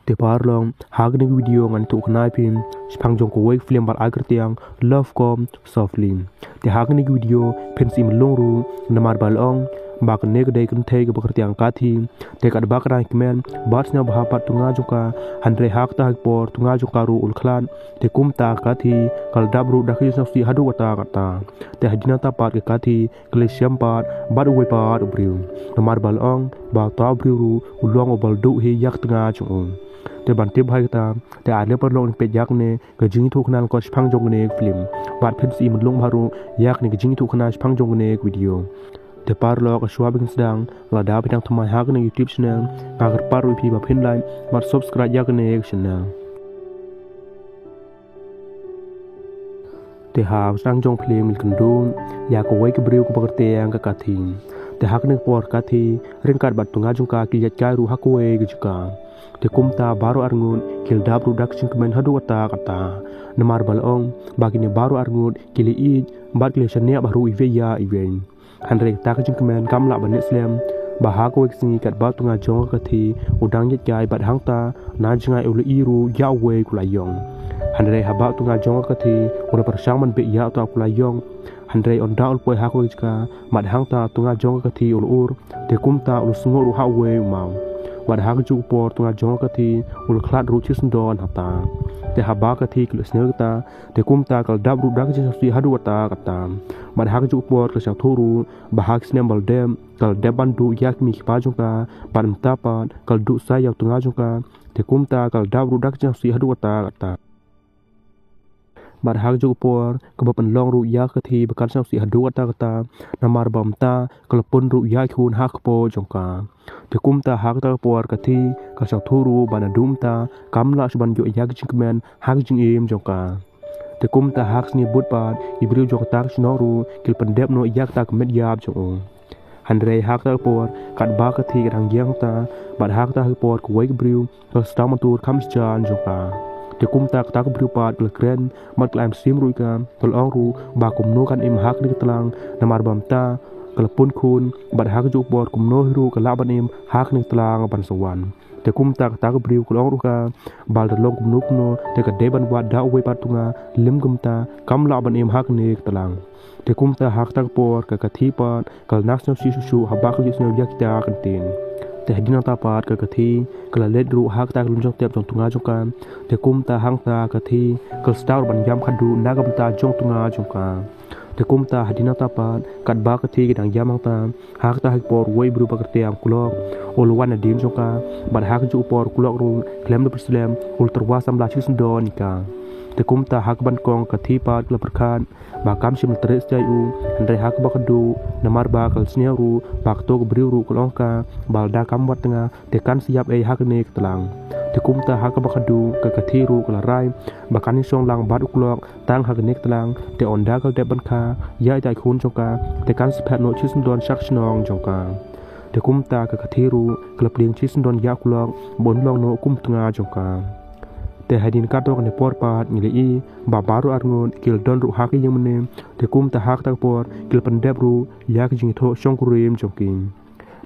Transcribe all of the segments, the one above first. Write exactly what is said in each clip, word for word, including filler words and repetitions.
Te paralok, ha kane ka video ngan ïathuh khana ïa phi shaphang jong kawei ka film ba la ai kyrteng Love Come Softly. Te ha kane ka video phin sa ïohi lung ruh namar ba la ong ba kane ka dei ka kynthei kaba kyrteng Kathy. Te katba ka dang ïakmen bad sngewbha bad u tnga jong ka, hynrei ha kata ka por u tnga jong ka ruh u la khlad. Te kumta ka Kathy ka la dap ruh da ka jingsngewsih haduh katta katta. Te hadien nangta pat ka Kathy ka la ïashem pat bad uwei pat u briew. Namar ba la ong ba uta u briew ruh u long uba la duh hi ïa ka tnga jong u. Te ban tip bha ïa kata, te ai lei paralok ngin peit ïa kane ka jingïathuh khana lyngkot shaphang jong kane ka film. Bad phin sa ïohi lung bha ruh ïa kane ka jingïathuh khana shaphang jong kane ka video. Te paralok, shuwa ba ngin sdang, lada phi dang thymmai ha kane ka YouTube channel, nga kyrpad ruh ïa phi ba phin like bad subscribe ïa kane ka channel. Te ha u sdang jong ka film ngi la kynduh ïa kawei ka briew kaba kyrteng ka Kathy. Te ha kane ka por ka Kathy ryngkat bad u tnga jong ka ki la ïaid kai ruh ha kawei ka jaka. Te kumta baroh arngut ki la dap ruh da ka jingkmen haduh katta katta. Namar ba la ong ba kine baroh arngut ki la ïeit bad ki la shaniah bha ruh iwei ïa iwei. Hynrei kata ka jingkmen kam lah ban neh slem, ba ha kawei ka sngi katba u tnga jong ka Kathy u dang ïaid kai bad hangta na jngai u la ïohi ruh ïa uwei u khlaiong. Hynrei haba u tnga jong ka Kathy u la pyrshang ban beh ïa uta u khlaiong, hynrei ynda u la poi ha kawei ka jaka bad hangta u tnga jong ka Kathy u la ur, te kumta u la sngew ruh ha uwei u maw. Bad ha kajuh ka por u tnga jong ka Kathy u la khlad ruh shisyndon hangta. Te haba ka Kathy ka la sngewthuh kata, te kumta ka la dap ruh da ka jingsngewsih haduh katta katta. Bad ha kajuh ka por ka la sngewthuh ruh ba ha ki snem ba la dep, ka la dep ban duh ïa ki kmie ki kpa jong ka, bad mynta pat ka la duh sa ïa u tnga jong ka. Te kumta ka la dap ruh da ka jingsngewsih haduh katta katta. Bad ha kajuh ka por kaba pynlong ruh ïa ka Kathy ba kan sngewsih haduh katta katta, namar ba mynta ka la pun ruh ïa ki khun ha kpoh jong ka. Te kumta ha kata ka por ka Kathy ka la sngewthuh ruh ba naduh mynta kam lah shuh ban ïoh ïa ka jingkmen ha ka jingim jong ka. Te kumta ha ka sngi bud pat ki briew jong kata ka shnong ruh ki la pyndep noh ïa kata ka met ïap jong u. Hynrei ha kata ka por katba ka Kathy ka dang ïeng hangta, bad ha kata ka por kawei ka briew ka la sdang ban tur kham sjan jong ka. Te kumta kata ka briew pat ka la kren bad ka la ai mynsiem ruh ïa ka, ka la ong ruh ba kumno kan im ha kane ka tlang, namar ba mynta ka la pun khun, bad ha kajuh ka por kumno hi ruh ka lah ban im ha kane ka tlang ban sa wan. Te kumta kata ka briew ka la ong ruh ïa ka ba lada long kumno kumno te ka dei ban wad da uwei pat u tnga, lym kumta kam lah ban im ha kane ka tlang. Te kumta ha kata ka por ka Kathy pat ka la nang sngewsih shuh shuh haba ka la ïohsngew ïa kita ki kyntien. Te hadien nangta pat ka Kathy ka la leit ruh ha kata ka lum jong tep jong u tnga jong ka. Te kumta hangta ka Kathy ka la sdang ruh ban ïam khadduh na ka bynta jong u tnga jong ka. Te kumta hadien nangta pat katba ka Kathy ka dang ïam hangta, ha kata ka por uwei u briew ba kyrteng u Klok u la wan nadien jong ka, bad ha kajuh ka por u Klok ruh khlem da pyrslem u la tyrwa samla shisyndon ïa ka. Te kumta ha kaba nyngkong ka Kathy pat ka la pyrkhat ba kam shym la treh sha u, hynrei ha kaba khadduh namar ba ka la sngewthuh ruh ba kato ka briew ruh ka la ong ïa ka ba lada kam wad tnga te kan sa ïap ei ha kane ka tlang. Te kumta ha kaba khadduh ka Kathy ruh ka la rai ba kan ïashong lang bad u Klok tang ha kane ka tlang, te ynda ka la dep ban kha ïa ita i khun jong ka, te kan sa phet noh shisyndon sha ka shnong jong ka. Te kumta ka Kathy ruh ka la pdiang shisyndon ïa u Klok ba un long noh kum u tnga jong ka. Te hadien katto katne por pat ngi la ïohi ba baroh arngut ki la don ruh ha ka ïing mynne. Te kumta ha kata ka por ki la pyndep ruh ïa ka jingïathoh shongkurim jong ki.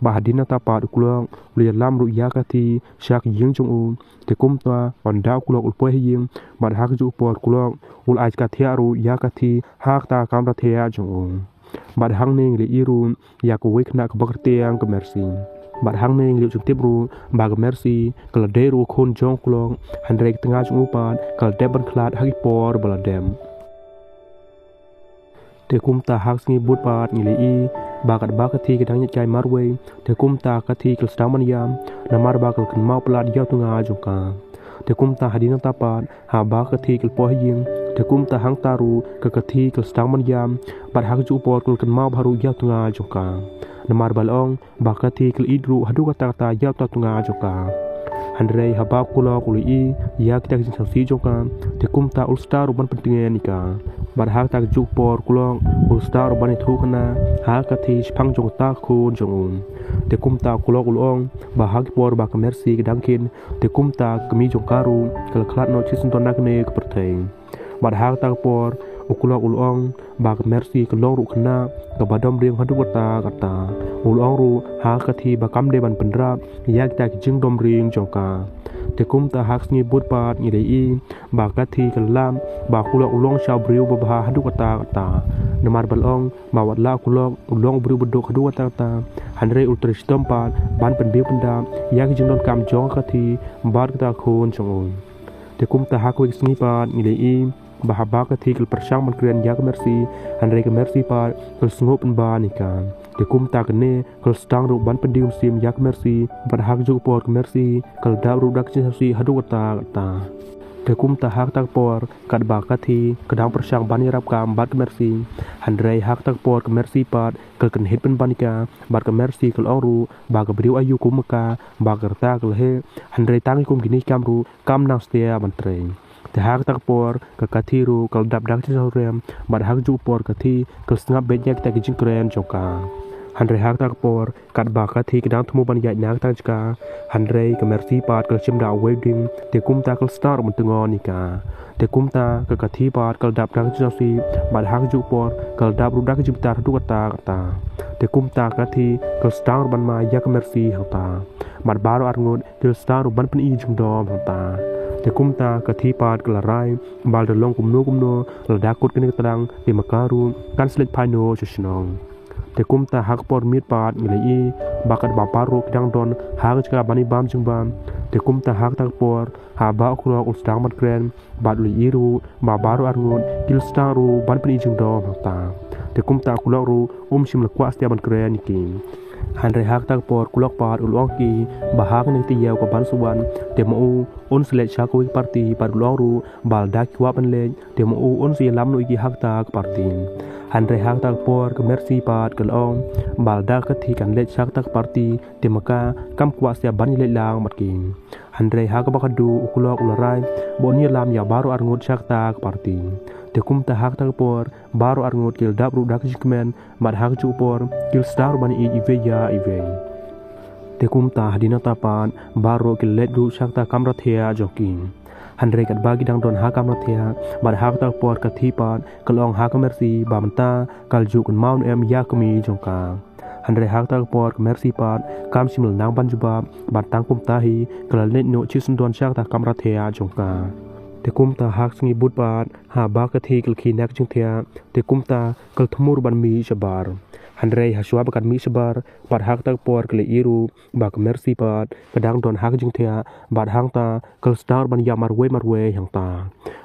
Bad hadien nangta pat u Klok u la ïalam ruh ïa ka Kathy sha ka ïing jong u. Te kumta ynda u Klok u la poi ha ïing, bad ha kajuh ka por u Klok u la ai ka thiah ruh ïa ka Kathy ha kata ka kamra thiah jong u. Bad hangne ngi la ïohi ruh ïa kawei ka khynnah kaba kyrteng ka Mercy. Bad hangne ngi la ïoh sngewthuh ruh ba ka Mercy ka la dei ruh ka khun jong u Klok, hynrei ka tnga jong u pat ka la dep ban khlad ha ki por ba la dep. Te kumta ha ka sngi bud pat ngi la ïohi ba katba ka Kathy ka dang ïaid kai marwei, te kumta ka Kathy ka la sdang ban ïam namar ba ka la kynmaw palat ïa u tnga jong ka. Te kumta hadien nangta pat haba ka Kathy ka la poi ha ïing, te kumta hangta ruh ka Kathy ka la sdang ban ïam, bad ha kajuh ka por ka la kynmaw bha ruh ïa u tnga jong ka. Namar ba la ong ba ka Kathy ka la ïeit ruh haduh katta katta ïa uta u tnga jong ka. Hynrei haba u Klok u la ïohi ïa kita ki jingsngewsih jong ka, te kumta u la start ruh ban pyntngen ïa ka. Bad ha kata kajuh ka por u Klok u la start ruh ban ïathuh khana ha ka Kathy shaphang jong kata ka khun jong u. Te kumta u Klok u la ong ba ha ki por ba ka Mercy ka dang kit, te kumta ka kmie jong ka ruh ka la khlad noh shisyndon na kane ka pyrthei. Bad ha kata ka por u Klok u la ong ba ka Mercy ka long ruh ka khynnah kaba dom ring haduh katta katta. U la ong ruh ha ka Kathy ba kam dei ban pynrap ïa kita ki jingdom ring jong ka. Te kumta ha ka sngi bud pat ngi la ïohi ba ka Kathi ka la lap ba u Kulok u long sha u briew ba bha haduh katta katta. Namar ba la ong ba wat la u Kulok u long u briew ba duk haduh katta katta, hynrei u trei shitom pat ban pynbiang pyndap ïa ki jingdonkam jong ka Kathi bad kata ka khun jong u. Te kumta ha kawei ka sngi pat ngi la ïohi ba haba ka Kathi ka la pyrshang ban kren ïa ka Mercy, hynrei ka Mercy pat ka la sngewbha ban ïa ka. Te kumta kane ka la sdang ruh ban pyndiaw mynsiem ïa ka Mercy, bad ha kajuh ka por ka Mercy ka la dap ruh da ka jingsngewsih haduh katta katta. Te kumta ha kata ka por katba ka Kathi ka dang pyrshang ban ïarap kam bad ka Mercy, hynrei ha kata ka por ka Mercy pat ka la kynhit pynban ïa ka, bad ka Mercy ka la ong ruh ba ka briew aïu kum ma ka ba ka rta ka la heh, hynrei tang ïa kum kine ki kam ruh kam nang satia ban trei. Te ha kata ka por ka Kathi ruh ka la dap da ka jingsngewsih, bad ha kajuh ka por ka Kathi ka la sngap beit ïa kita ki jingkren jong ka. Hynrei ha kata ka por katba ka Kathi ka dang thmu ban ïaid na kata ka jaka, hynrei ka Mercy pat ka la shim da uwei u dieng, te kumta ka la sdang ruh ban tyngon ïa ka. Te kumta ka Kathi pat ka la dap da ka jingsngewsih, bad ha kajuh ka por ka la dap ruh da ka jingbitar haduh katta katta. Te kumta ka Kathi ka la sdang ruh ban mad ïa ka Mercy hangta, bad baroh arngut ki la sdang ruh ban pyni jingdom hangta. Te kumta ka Kathi pat ka la rai ba lada long kumno kumno, lada kut kane ka tlang, te ma ka ruh kan sa leit phai noh sha shnong. Te kumta ha ka por miet pat ngi la ïohi ba katba baroh ki dang don ha ka jaka ban ïa bam jingbam, te kumta ha kata ka por haba u Kulok u la sdang ban kren, bad u la ïohi ruh ba baroh arngut ki la sdang ruh ban pyni jingdom hangta. Te kumta u Kulok ruh um shym la kwah satia ban kren ïa ki. Hynrei ha kata ka por u Kulok pat u la ong ïa ki ba ha kane ka taïew ka ban sa wan, te ma u un sa leit sha kawei ka party, bad u la ong ruh ba lada ki kwah ban leit, te ma u un sa ïalam noh ïa ki ha kata ka party. Hynrei ha kata ka por ka Mercy pat ka la ong ba lada ka Kathi kan leit sha kata ka party, te ma ka kam kwah satia ban ïaleit lang bad ki. Hynrei ha kaba khatduh u Kulok u la rai ba un ïalam ïa baroh arngut sha kata ka party. Te kumta ha kata ka por baroh arngut ki la dap ruh da ka jingkmen, bad ha kajuh ka por ki la sdang ruh ban ïeit iwei ïa iwei. Te kumta hadien nangta pat baroh ki la leit ruh sha kata ka kamra thiah jong ki. Hynrei katba ki dang don ha ka kamra thiah, bad ha kata ka por ka Kathi pat ka la ong ha ka Mercy ba mynta ka la ju kynmaw ne em ïa ka kmie jong ka. Hynrei ha kata ka por ka Mercy pat kam shym la nang ban jubab, bad tang kumta hi ka la leit noh shisyndon sha kata ka kamra thiah jong ka. Te kumta ha ka sngi bud pat haba ka Kathi ka la khie na ka jingthiah, te kumta ka la thmu ruh ban mih shabar. Hynrei ha shuwa ba kan mih shabar pat ha kata ka por ka la ïohi ruh ba ka Mercy pat ka dang don ha ka jingthiah, bad hangta ka la sdang ruh ban ïap marwei marwei hangta.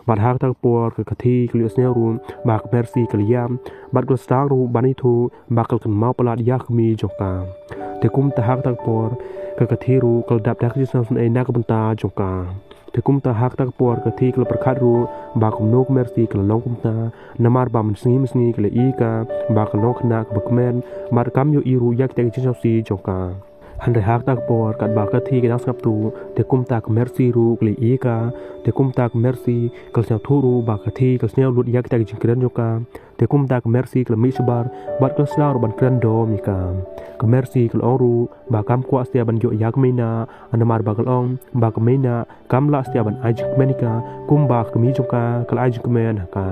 Bad ha kata ka por ka Kathi ka la ïohsngew ruh ba ka Mercy ka la ïap, bad ka la sdang ruh ban ïathuh ba ka la kynmaw palat ïa ka kmie jong ka. Te kumta ha kata ka por ka Kathi ruh ka la dap da ka jingsngewsynei na ka bynta jong ka. Te kumta ha kata ka por ka Kathi ka la pyrkhat ruh ba kumno ka Mercy ka la long kumta, namar ba mynsngi mynsngi ka la ïohi ïa ka ba ka long khynnah kaba kmen, bad kam ïohi ruh ïa kita ki jingsngewsih jong ka. Hynrei ha kata ka por katba ka Kathi ka dang sngap tuh, te kumta ka Mercy ruh ka la ïohi ïa ka. Te kumta ka Mercy ka la sngewthuh ruh ba ka Kathi ka la sngewlut ïa kita ki jingkren jong ka. Te kumta ka Mercy ka la mih shabar, bad ka la sdang ruh ban kren dom ïa ka. Ka Mercy ka la ong ruh ba kam kwah satia ban ïoh ïa ka Meina, namar ba ka la ong ba ka Meina kam lah satia ban ai jingkmen ïa ka kumba ka kmie jong ka ka la ai jingkmen ha ka.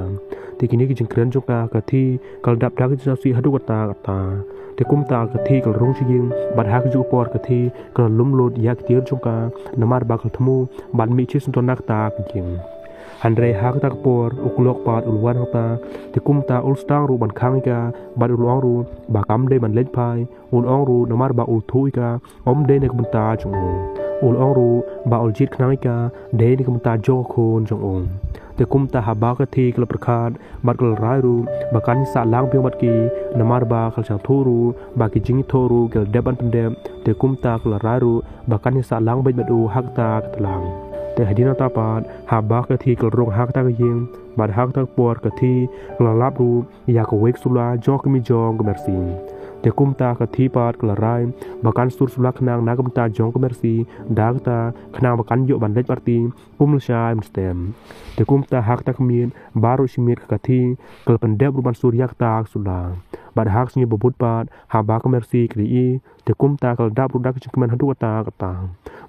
Te kine ki jingkren jong ka ka Kathi ka la dap da ka jingsngewsih haduh katta katta. Te kumta ka Kathi ka la rung sha ïing, bad ha kajuh ka por ka Kathi ka la lum lut ïa ki tiar jong ka, namar ba ka la thmu ban mih shisyndon na kata ka ïing. Hynrei ha kata ka por u Kulok pat u la wan hangta. Te kumta u la sdang ruh ban khang ïa ka, bad u la ong ruh ba kam dei ban leit phai. U la ong ruh namar ba u la thuh ïa ka ym dei na ka bynta jong u. U la ong ruh ba u la jied khnang ïa ka dei na ka bynta jong ka khun jong u. Te kumta haba ka Kathi ka la pyrkhat, bad ka la rai ruh ba kan ïasah lang biang bad ki, namar ba ka la sngewthuh ruh ba ki jingïathuh ruh ki la dep ban pyndep. Te kumta ka la rai ruh ba kan ïasah lang beit bad u ha kata ka tlang. Te hadien nangta pat haba ka Kathi ka la rung ha kata ka ïing, bad ha kata ka por ka Kathi ka la lap ruh ïa kawei ka sula jong ka kmie jong ka Mercy. Te kumta ka Kathi pat ka la rai ba kan sur sula khnang na ka bynta jong ka Mercy, da kata khnang ba kan ïoh ban leit party kum lashai mynstep. Te kumta ha kata ka miet baroh shi miet ka Kathi ka la pyndep ruh ban sur ïa kata ka sula. Bad ha ka sngi ba bud pat haba ka Mercy ka la ïohi, te kumta ka la dap ruh da ka jingkmen haduh katta katta.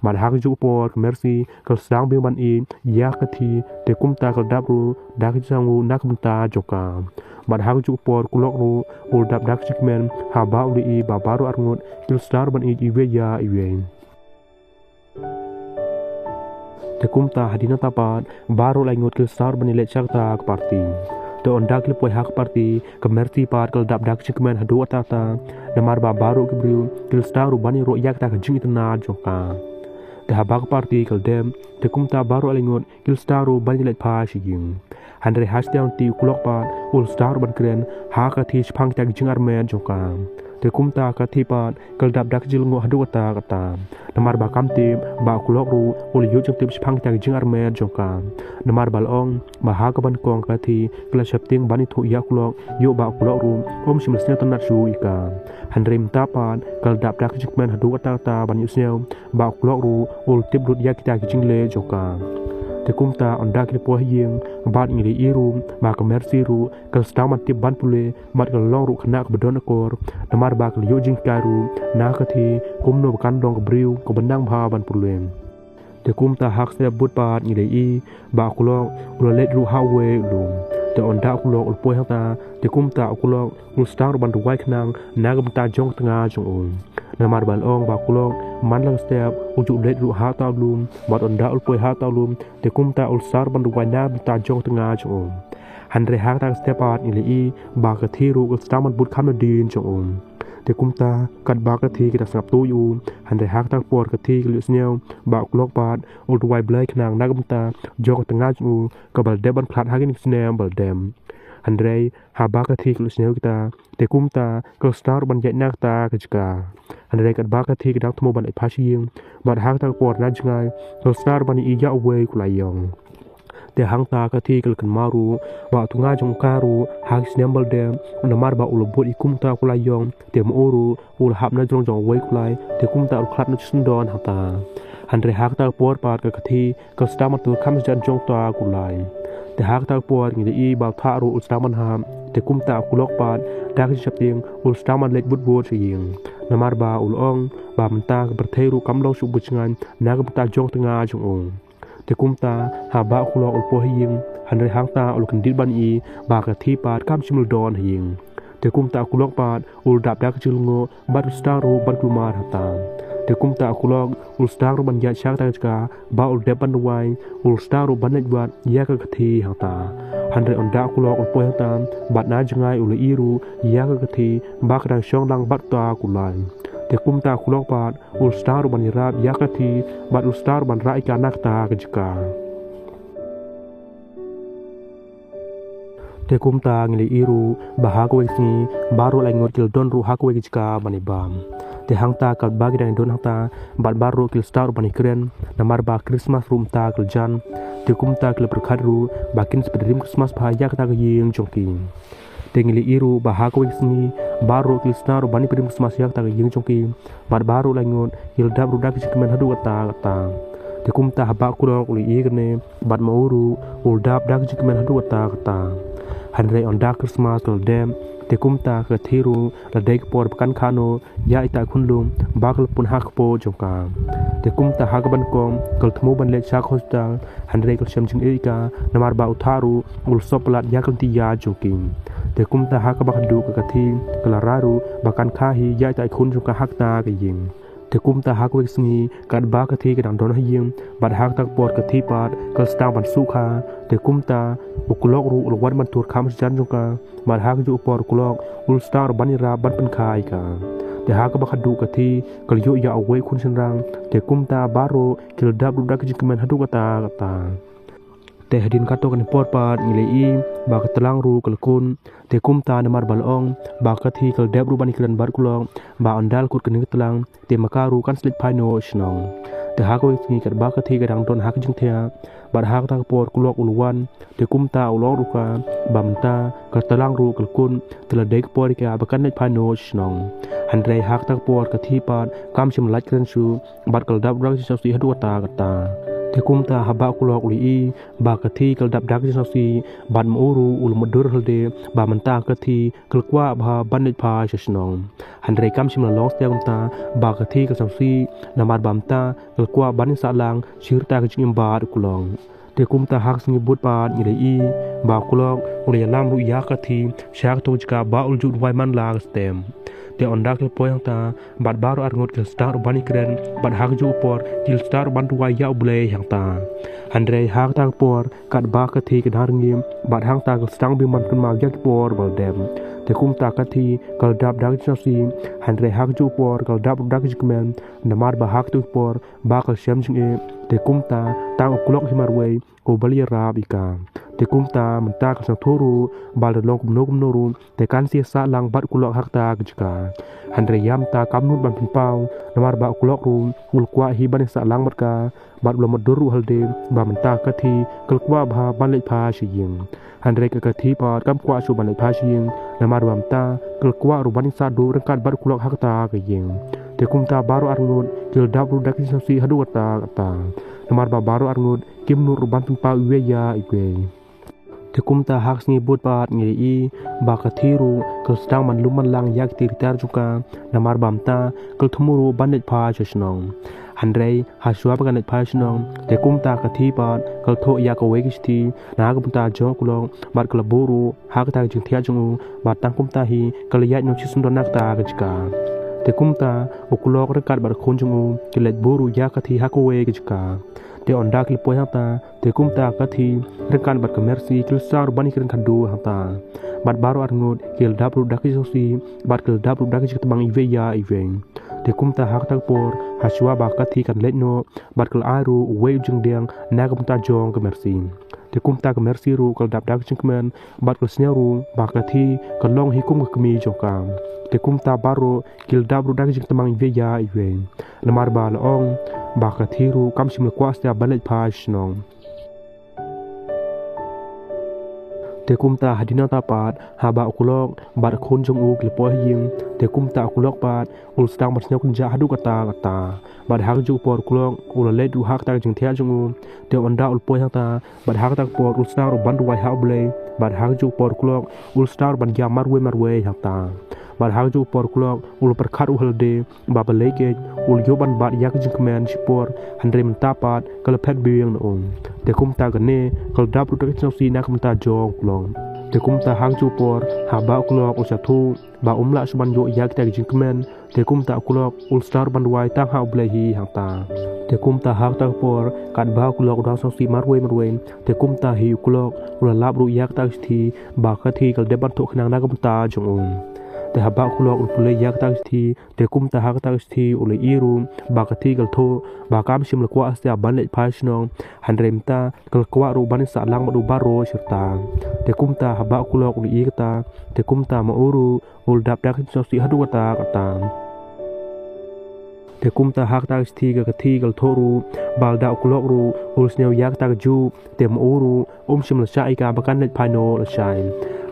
Bad ha kajuh ka por ka Mercy ka la sdang biang ban ïeit ïa ka Kathi, te kumta ka la dap ruh da ka jingsngew na ka bynta jong ka. Bad ha kajuh ka por u Kulok ruh u la dap da ka jingkmen haba u la ïohi ba baroh arngut ki la sdang ruh ban ïeit iwei ïa iwei. Te kumta hadien nangta pat baroh lai ngut ki la sdang ruh ban ïaleit sha kata ka party. Te ynda ki la poi ha ka party, ka Mercy pat ka la dap da ka jingkmen haduh katta katta, namar ba baroh ki briew ki la sdang ruh ban ïaroh ïa kata ka jingitynnad jong ka. Te haba ka party ka la dep, te kumta baroh lai ngut ki la sdang ruh ban ïaleit phai sha ïing. Hynrei ha sdang te u khlok pat u la sdang ruh ban kren ha ka Kathi shaphang kita ki jingarmet jong ka. Te kumta ka Kathi pat ka la dap da ka jinglyngngoh haduh katta katta, namar ba kam tip ba u khlok ruh u la ïoh jingtip shaphang kita ki jingarmet jong ka. Namar ba la ong ba ha kaba nyngkong ka Kathi ka la sheptieng ban ïathuh ïa u khlok, ïoh ba u khlok ruh um shym la sngewtynnat shuh ïa ka. Hynrei mynta pat ka la dap da ka jingkmen haduh katta katta ban ïohsngew ba u khlok ruh u la tip lut ïa kita ki jingleh jong ka. Te kumta ynda ki la poi ha ïing, bad ngi la ïohi ruh ba ka Mercy ruh ka la sdang ban tip ban pule, bad ka la long ruh khynnah kaba don akor, namar ba ka la ïoh jinghikai ruh na ka Kathi kumno ba kan long ka briew kaba nang bha ban pule. Te kumta ha ka step bud pat ngi la ïohi ba u khlok u la leit ruh ha uwei u lum. Te ynda u khlok u la poi hangta, te kumta u khlok u la sdang ruh ban rwai khnang na ka bynta jong ka tnga jong u. Namar ba la ong ba u khlok man la ka step u ju leit ruh ha uta u lum, bad ynda u la poi ha uta u lum, te kumta u la sdang ruh ban rwai na ka bynta jong ka tnga jong u. Hynrei ha kata ka step pat ngi la ïohi ba ka Kathi ruh ka la sdang ban bud kham nadien jong u. Te kumta katba ka Kathi ka dang sngap to ïa u, hynrei ha kata ka por ka Kathi ka la ïohsngew ba u khlok pat u la rwai blei khnang na ka bynta jong ka tnga jong u kaba la dep ban khlad ha kine ki snem ba la dep. Hynrei haba ka Kathi ka la ïohsngew kita, te kumta ka la sdang ruh ban ïaid na kata ka jaka. Hynrei katba ka Kathi ka dang thmu ban leit phai sha ïing, bad ha kata ka por na jngai ka la sdang ruh ban ïohi ïa uwei u kulai ïong. Te hangta ka Kathi ka la kynmaw ruh ba u tnga jong ka ruh ha ki snem ba la dep, namar ba u la bud ïa kumta u kulai ïong, te ma u ruh u la hap na jrong jong uwei u kulai, te kumta u la khlad na u shisyndon hangta. Hynrei ha kata ka por pat ka Kathi ka la sdang ban tur kham sha jan jong uta u kulai. Te ha kata ka por ngi la ïohi ba u thah ruh u la sdang ban hap, te kumta u khlok pat da ka jingsheptieng u la sdang ban leit bud bud sha ïing, namar ba u la ong ba mynta ka pyrthei ruh kam long shuh ba jngai na ka bynta jong ka tnga jong u. Te kumta haba u khlok u la poi ha ïing, hynrei hangta u la kyndit ban ïohi ba ka Kathi pat kam shym la don ha ïing. Te kumta u khlok pat u la dap da ka jinglyngngoh bad u la sdang ruh ban kulmar hangta. Te kumta u khlok u la sdang ruh ban ïaid sha kata ka jaka ba u la dep ban rwai, u la sdang ruh ban leit wad ïa ka Kathi hangta. Hynrei ynda u khlok u la poi hangta, bad na jngai u la ïohi ruh ïa ka Kathi ba ka dang shong lang bad uta u kulai. Te kumta u khlok pat u la sdang ruh ban ïarap ïa ka Kathi bad u la sdang ruh ban rah ïa ka na kata ka jaka. Te kumta ngi la ïohi ruh ba ha kawei ka sngi baroh lai ngut ki la don ruh ha kawei ka jaka ban ïabam. Te hangta katba ki dang don hangta, bad baroh ki la sdang ruh ban ïakren, namar ba Christmas ruh mynta ka la jan. Te kumta ki la pyrkhat ruh ba kin sa pynrim Christmas bha ïa kata ka ïing jong ki. Te ngi la ïohi ruh ba ha kawei ka sngi baroh ki la sdang ruh ban ïa pynrim Christmas ïa kata ka ïing jong ki, bad baroh lai ngut ki la dap ruh da ka jingkmen haduh katta katta. Te kumta haba u khlok u la ïohi kane, bad ma u ruh u la dap da ka jingkmen haduh katta katta. Hynrei ynda Christmas ka la dep, te kumta ka Kathi ruh la dei ka por ba kan kha noh ïa ita i khunlung ba ka la pun ha ka kpoh jong ka. Te kumta ha kaba nyngkong ka la thmu ban leit sha ka hospital, hynrei ka la shem jingïeit ïa ka, namar ba u thah ruh u la sop palat ïa ka lynti ïaid jong ki. Te kumta ha kaba khatduh ka Kathi ka la rai ruh ba kan kha hi ïa ita i khun jong ka ha kata ka ïing. Te kumta ha kawei ka sngi katba ka Kathi ka dang don ha ïing, bad ha kata ka por ka Kathi pat ka la sdang ban shu kha. Te kumta u khlok ruh u la wan ban tur kham sha jan jong ka, bad ha kajuh ka por u khlok u la sdang ruh ban ïarap ban pynkha ïa ka. Te ha kaba khatduh ka Kathi ka la ïoh ïa uwei u khun shynrang. Te kumta baroh ki la dap ruh da ka jingkmen haduh katta katta. Te hadien katto katne por pat ngi la ïohi ba ka tlang ruh ka la kut. Te kumta namar ba la ong ba ka Kathi ka la dep ruh ban ïakren bad u khlok, ba ynda la kut kane ka tlang, te ma ka ruh kan sa leit phai noh sha shnong. Te ha kawei ka sngi katba ka Kathi ka dang don ha ka jingthiah, bad ha kata ka por u khlok u la wan. Te kumta u la ong ruh ïa ka ba mynta ka tlang ruh ka la kut, te la dei ka por ïa ka ba kan leit phai noh sha shnong. Hynrei ha kata ka por ka Kathi pat kam shym la lait kren shuh, bad ka la dap ruh da ka jingsngewsih haduh katta katta. Te kumta haba u khlok u la ïohi ba ka Kathi ka la dap da ka jingsngewsih, bad ma u ruh u la mutdur halde ba mynta ka Kathi ka la kwah bha ban leit phai sha shnong. Hynrei kam shym la long satia kumta ba ka Kathi ka la sngewsih, namar ba mynta ka la kwah ban ïasah lang shi rta ka jingim bad u khlok. Te kumta ha ka sngi bud pat ngi la ïohi ba u khlok u la ïalam ruh ïa ka Kathi sha kato ka jaka ba u la ju duwai man la ka step. Te ynda ki la poi hangta, bad baroh arngut ki la start ruh ban ïakren, bad ha kajuh ka por ki la start ruh ban duwai ïa U Blei hangta. Hynrei ha kata ka por, katba ka Kathi ka dang rngim, bad hangta ka la sdang biang ban kynmaw ïa ki por ba la dep. Te kumta ka Kathi ka la dap da ka jingsngewsih, hynrei ha kajuh ka por ka la dap ruh da ka jingkmen, namar ba ha kajuh ka por ba ka la shem jingeh. Te kumta tang u klok hi marwei uba la ïarap ïa ka. Te kumta mynta ka la sngewthuh ruh ba lada long kumno kumno ruh, te kan sa ïasah lang bad u klok ha kata ka jaka. Hynrei ïa mynta kam nud ban pynpaw, namar ba u klok ruh u la kwah hi ban ïasah lang bad ka, bad u la mutdur ruh halade ba mynta ka Kathi ka la kwah bha ban leit phai sha ïing. Hynrei ka Kathi pat kam kwah shuh ban leit phai sha ïing, namar ba mynta ka la kwah ruh ban ïasah duh ryngkat bad u klok ha kata ka ïing. Te kumta baroh arngut ki la dap ruh da ka jingsngewsih haduh katta katta, namar ba baroh arngut kim nud ruh ban pynpaw iwei ïa iwei. Te kumta ha ka sngi bud pat ngi ïohi ba ka Kathi ruh ka la sdang ban lum ban lang ïa ki tiar jong ka, namar ba mynta ka la thmu ruh ban leit phai sha shnong. Hynrei ha shuwa ba kan leit phai sha shnong, te kumta ka Kathi pat ka la thoh ïa kawei ka shithi na ka bynta jong u klok, bad ka la buh ruh ha kata ka jingthiah jong u, bad tang kumta hi ka la ïaid noh shisyndon na kata ka jaka. Te kumta u klok ryngkat bad ka khun jong u ki la leit buh ruh ïa ka Kathi ha kawei ka jaka. Te ynda ki la poi hangta, te kumta ka Kathi ryngkat bad ka Mercy ki la sdang ruh ban ïakren khadduh hangta. Bad baroh arngut ki la dap ruh da ka jingsngewsih, bad ki la dap ruh da ka jingtbang iwei ïa iwei. Te kumta ha kata ka por, ha shuwa ba ka Kathi kan leit noh, bad ka la ai ruh uwei u jingdiang na ka bynta jong ka Mercy. Te kumta ka Mercy ruh ka la dap da ka jingkmen, bad ka la sngew ruh ba ka Kathi ka long hi kum ka kmie jong ka. Te kumta baroh ki la dap ruh da ka jingtbang iwei ïa iwei, namar ba la ong ba ka Kathi ruh kam shym la kwah satia ban leit phai sha shnong. Te kumta hadien nangta pat, haba u klok bad ka khun jong u ki la poi ha ïing, te kumta u klok pat u la sdang ban sngew kynjah haduh katta katta. Bad ha kajuh ka por u klok u la leit ruh ha kata ka jingthiah jong u. Te ynda u la poi hangta, bad ha kata ka por u la sdang ruh ban duwai ha U Blei. Bad ha kajuh ka por u klok u la sdang ruh ban ïam marwei marwei hangta. Bad ha kajuh ka por u klok u la pyrkhat ruh halade ba balei keiñ u la ïoh ban bat ïa ka jingkmen shipor, hynrei mynta pat ka la phet biang na u. Te kumta kane ka la dap ruh da ka jingsngewsih na ka bynta jong u klok. Te kumta ha kajuh ka por, haba u klok u la sngewthuh ba um lah shuh ban ïoh ïa kita ki jingkmen, te kumta u klok u la sdang ruh ban duwai tang ha U Blei hi hangta. Te kumta ha kata ka por, katba u klok u dang sngewsih marwei marwei, te kumta hi u klok u la lap ruh ïa kata ka shithi ba ka Kathi ka la dep ban thoh khnang na ka bynta jong u. Te haba u klok u la pule ïa kata ka shithi, te kumta ha kata ka shithi u la ïohi ruh ba ka Kathi ka la thoh ba kam shym la kwah satia ban leit phai sha shnong, hynrei mynta ka la kwah ruh ban ïasah lang bad u baroh shi rta. Te kumta haba u klok u la ïohi kata, te kumta ma u ruh u la dap da ka jingsngewsih haduh katta katta. Te kumta ha kata ka shithi ka Kathi ka la thoh ruh ba lada u klok ruh u la sngew ïa kata kajuh, te ma u ruh um shym la shah ïa ka ba kan leit phai noh lashai.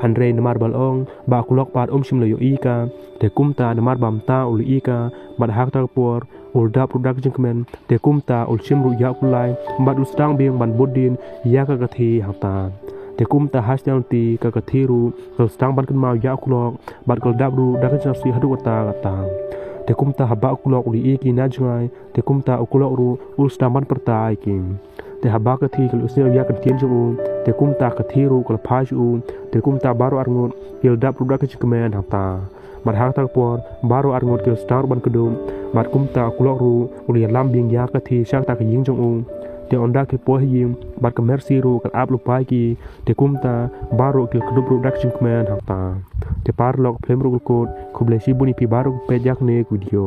Hynrei namar ba la ong ba u klok pat um shym la ïohi ïa ka, te kumta namar ba mynta u la ïohi ïa ka, bad ha kata ka por u la dap ruh da ka jingkmen, te kumta u la shim ruh ïa u kulai, bad u la sdang biang ban bud dien ïa ka Kathi hangta. Te kumta ha shisngi lynti ka Kathi ruh ka la sdang ban kynmaw ïa u klok, bad ka la dap ruh da ka jingsngewsih haduh katta katta. Te kumta haba u klok u la ïohi ïa ki na jngai, te kumta u klok ruh u la sdang ban pyrta ïa ki. Te haba ka Kathi ka la ïohsngew ïa ka ktien jong u, te kumta ka Kathi ruh ka la phai sha u, te kumta baroh arngut ki la dap ruh da ka jingkmen hangta. Bad ha kata ka por baroh arngut ki la sdang ruh ban kdup, bad kumta u klok ruh u la ïalam biang ïa ka Kathi sha kata ka ïing jong u. Te ynda ki la poi ha ïing, bad ka Mercy ruh ka la ap lypa ïa ki, te kumta baroh ki la kdup ruh da ka jingkmen hangta. Te paralok, ka film ruh ka la kut. Khublei shibun ïa phi baroh kiba peit ïa kane ka video.